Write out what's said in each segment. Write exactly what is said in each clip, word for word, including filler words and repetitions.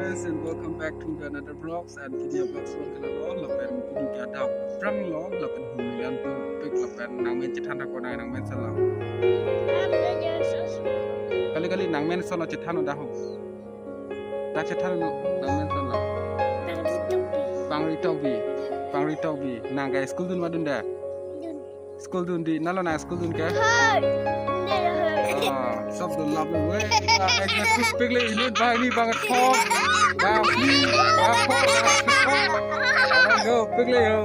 Guys, and welcome back to the another vlogs, and pini vlogs pon ke lalo lapen pini ke adap prang lo lapen Hunmilan dopik lapen nangmen chethan ako nang nangmen solo. Kali kali nangmen solo chethan udah ho. Ta chethan no nangmen solo. Pangri Tokbi. Pangri Tokbi. Nang ke school dun ma dunde? School dun di, nalo nang school dun ke? Hei. Ah, sob dun lap lo we. Ah, ek na school pik le inut bang ni bang thok. Bang pli, bang thok, bang thok. Alang dopik le ho.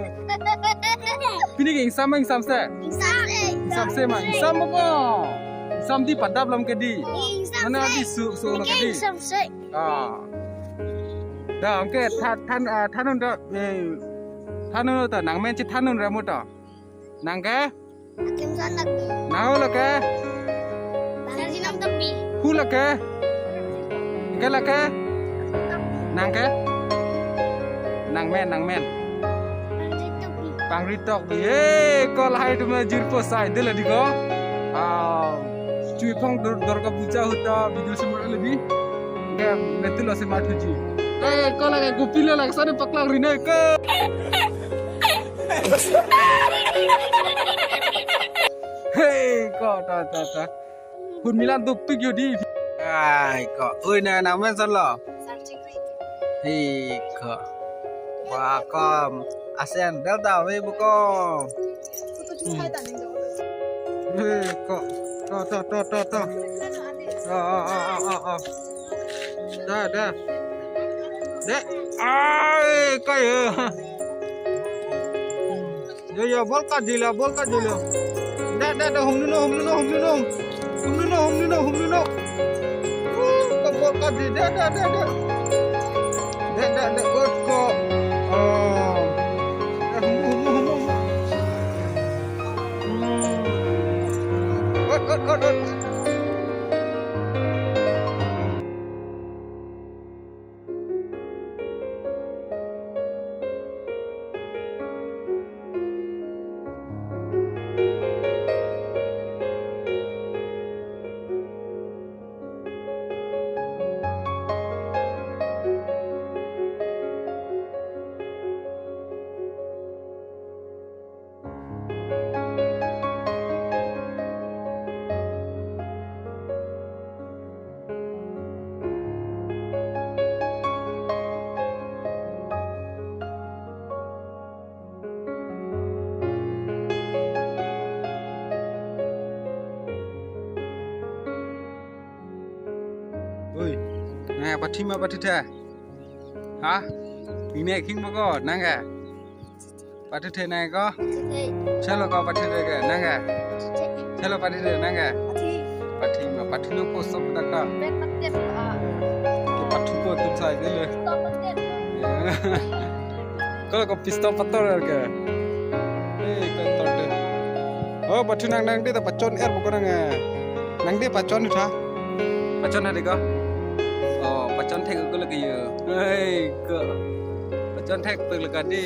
Pini ke ingsam, ingsamse? Ingsamse. Ingsamse ma, ingsam ko. Ingsam di padap lam ke di. Ingsamse. Mana di su, su lo ke di. Ingsamse. Ah. Da, oke, tha-, than, ah, thannon da, eh, thannon ta nangmen chethannon ra mo ta. Nang ke? Akimson Tokbi. Nang ho lake? Sarjinam Tokbi. Hu lake? Ke lake? Nang ke? Nangmen, nangmen. Pangri Tokbi. Pangri Tokbi. Eh, ko lahai atum jirpo sai de la di ko. Ah, chui phong Dur-, Durga Puja ahut ta video semar le bi. Ke metu lo semar thuji. Eh, ko lake kopilo lake sani paklang rine ke. Hei, ko ta ta ta. Hunmilan dopik yo di. Ai, ko. Oi, na nangmen solo. Hei, ko. Wah, kom. Asen Delta we bu kom. Hei, ko. To, to, to, to, to. Oh, oh, oh, oh, oh, oh. Da, da. Da. Ai, kayo. Yo, yo, bol kat dilo, bol kat dilo. Da, da, da, humduno, humduno, humduno. Humduno, humduno, humduno. Uh, ka bol kat di, da, da, da, da. Da, da, da, ut ko. Oh. Da, humdu, humdu, humdu, humdu. Hmm. Ut, ut, ut, ut. Oi, nang pathi ma pathithe? Ha? Nine king bako, nang ke? Pathithe nang ko? Chalo ko pathithe ke, nang ke? Chalo pathithe nang ke? Pathi ma, pathi lo ko sob ta ka. Ke pathu ko tum sai de le. Ko ko pistol pator ke. Eh, pator de. Oh, pathu nang nang de ta pachon er bako nang. Nang de pachon tha. Pachon ha de ko. Oh, pachon thek ko lagi yo. Hei, ko. Pachon thek pek lagi di.